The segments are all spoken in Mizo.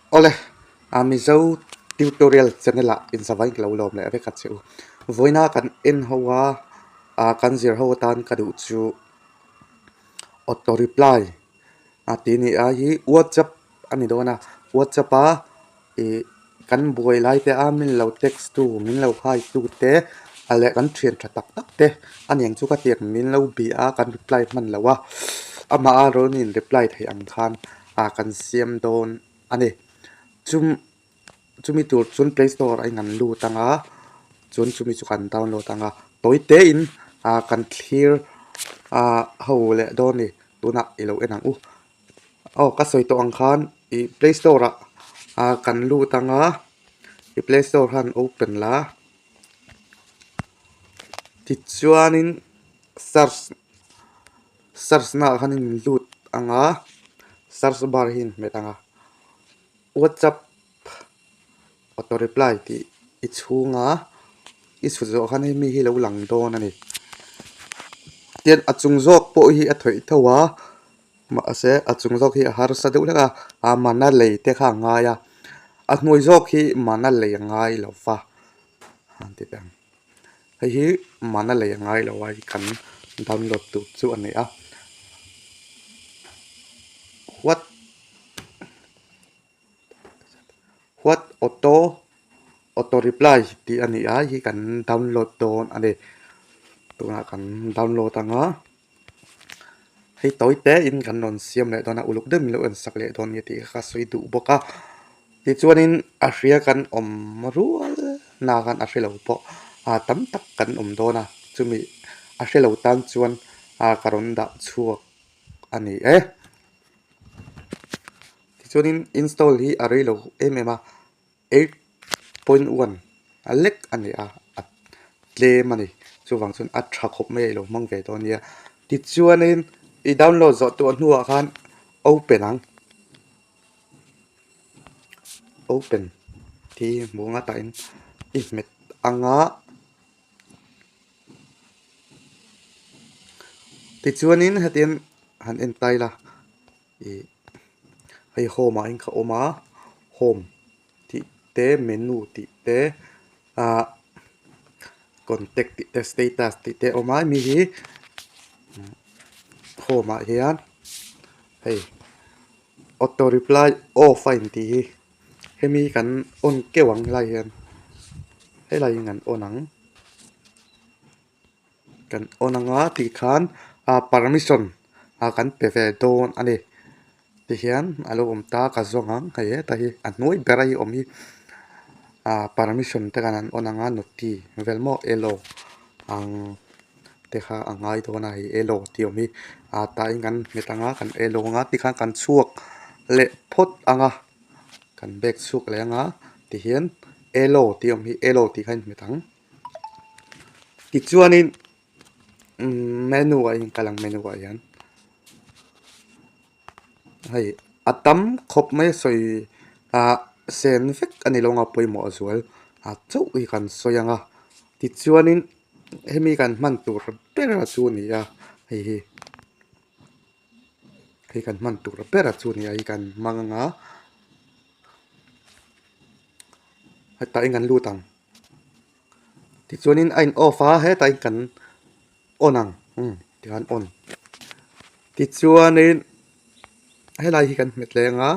Awle, a Mizo tutorial channel ah inzavain ka lo lawm leh vek a che u. Vawiina kan en ho a, ah kan zir ho atan ka duh chu auto reply a tih a ni a hi whatsapp a ni dawn a, whatsapp a ih kan buai lai te a min lo text tu min lo hai tu te a leh kan thian tha tak tak te a niang chu ka tiang min lo bih a kan reply hman lo a amah a rawn in reply theih ang khan ah kan siam dawn a ni chum chumi tur chuan play store a in an lut ang a chuan chumi chu kan download ang a tawi te in ah kan thlir ah ho leh dawn a ni tunah i lo en ang u. Aw ka sawi tawh ang khan ih play store ah ah kan lut ang a ih play store khan open la tichuanin search search naah khan in lut ang a search bar hi in hmet ang a whatsapp auto reply tih i chhunga i chhut zawh khan hemi hi lo lang dawn a ni tin a chung zawk pawh hi a thawih tho a mahse a chung zawk hi a harsa deuh hlek a a mana lei te kha a ngai a a hnuai zawk hi mana lei a ngai lo va han ti teh ang hei hi mana lei a ngai lo a hei kan download tur chu a ni a what. What auto auto reply tih a ni a hei kan download dawn a ni tunah kan download ang a hei tawi te in kan rawn siam leh dawn a uluk deuh min lo en sak leh dawn nge tih kha ka sawi duh bawk a tichuanin a hria kan awm rual na khan a hrelo pawh ah tam tak kan awm dawn a chumi a hrelo tan chuan ah ka rawn dah chhuak a ni e. Tichuanin install hi a rei lo em em a 8.1 a lek a ni a a tlem a ni chuvang chuan a tha khawp mai a ilo hmang ve dawn nia tichuanin i download zawh tawh hnuah khan open ang open tih hi hmuh anga tah in i hmet anga. Tichuanin hetiang han en ta ila ih hei home ah hian ka awm a home tih te menu tih te ah contact tih te status tih te a awm a hemi hi home ah hian hei auto reply off a intih hi hemi kan on keuh ang helai hian helai hi kan on ang kan on anga tih khan ah permission ah kan pe ve dawn a ni tihian a lo awm ta ka zawng ang hei heta hi a hnuai ber a hi awm hi ah permission te khan an on anga noti vel maw elo ang te kha a ngai dawn a hei elo tih awm hi ah tah hian kan nghet ang a kan elo ang a tikhan kan chhuak leh phawt ang a kan bag chhuak leh ang a tihian elo tih awm hi elo tih kha a inhmet ang tichuanin umm menu ah hian kal ang menu ah hian hei a tam khawp mai a sawi ah sen vek a ni lo ang a pawimawh zual ah chauh hi kan sawi ang a tichuanin hemi kan hman tur ber a chu a ni a hei hi hei kan hman tur ber a chu a ni a hei kan hmang ang a hetah hian kan lut ang tichuanin a in off a hetah hian kan on ang umm tikhan on tichuanin helai hi kan hmet leh ang a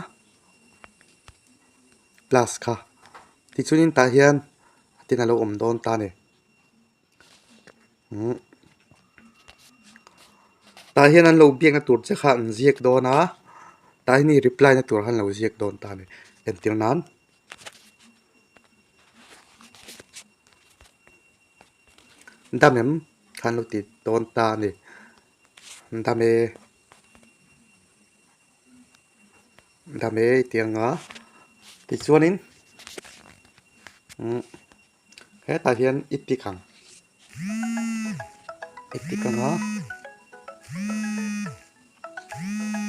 plus kha tichuanin tah hian tin a lo awm dawn ta a ni umm tah hian an lo biakna tur che kha an ziak dawn a tah hian i reply na tur kha an lo ziak dawn ta a ni entir nan. Dam em khan lo ti dawn ta a ni dam e dam e i ti ang a tichuanin umm hetah hian i tik ang i tik ang a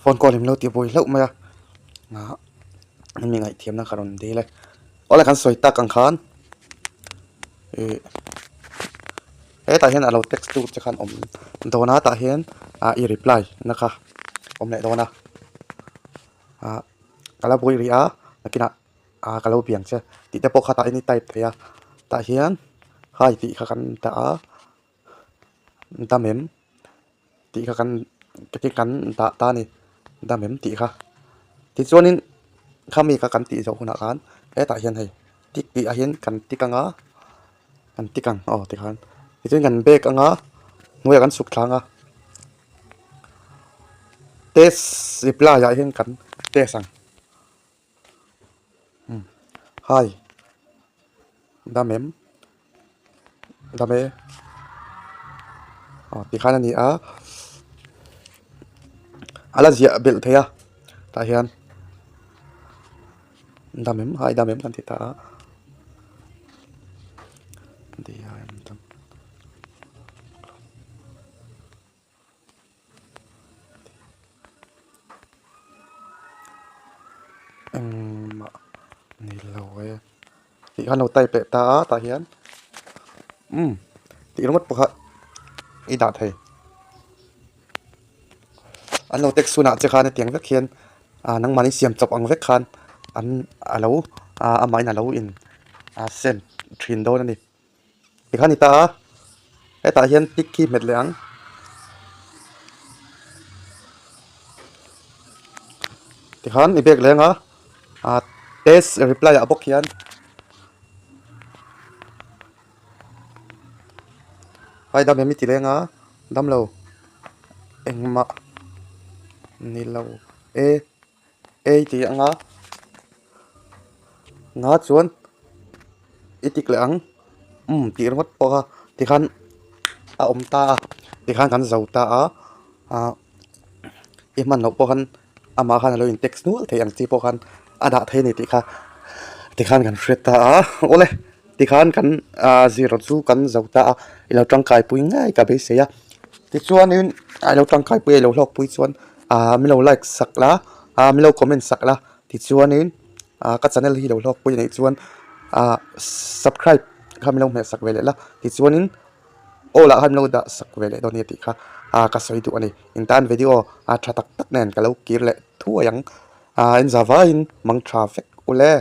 phone call in lo ti buai hlauh mai a ah hemi ngaihthiamna ka rawn dil e awle kan sawi tak ang khan ih hetah hian a lo text tu che khan awm dawn a tah hian ah i reply na kha awm leh dawn a ah ka la buai rih a. Nakinah ah ka lo biang che tih te pawh kha tah hian i type thei a tah hian hi tih kha kan dah a dam em tih kha kan kan dah ta a ni dam em tih kha tichuanin khami kha kan tih zawh hunah khan hetah hian hei tick tih ah hian kan tick ang a kan tick ang aw tikhan tichuan kan bag ang a hnuaiah kan chhuk thlang a test reply ah hian kan test ang. Hi dam em dam e aw tikhan a ni a a la ziah belh thei a tah hian dam em hi dam em kan ti ta a dam. Engmah ni lo e tih khan lo type leh ta a tah hian umm tih ringawt pawh kha i dah thei an lo text hunah che khan hetiang vek hian ah nangmahni siam chawp ang vek khan an a lo ah amahin a lo in ah send thin dawn a ni. Tikhan ni ta a, hetah hian tick khi hmet leh ang. Tikhan i bag leh ang a, ah test reply ah bawk hian hai dam em i ti leng a, damlo engmah ni lo e. Ei tih anga nga chuan i tik leh ang umm tih ringawt pawh kha tikhan a awm ta a tikhan kan zo ta a ah i hman loh pawh khan amah khan alo in text nual thei ang chi pawh khan a dah thei a ni tih kha tikhan kan hriat ta a awle tikhan kan ah zir chu kan zo ta a i lo tangkai pui ngei ka beisei a tichuanin a lo tangkai pui a i lo hlawk pui chuan ah min lo like sak la ah min lo comment sak la tichuanin ah ka channel hi lo hlawk pui a nih chuan ah subscribe kha min lo hmeh sak ve leh la tichuanin aw lah khan min lo dah sak ve leh dawn nia tih kha ah ka sawi duh a ni in tan video a tha tak tak nen ka lo kir leh thuai ang ah in za vaiin mang tha vek ule.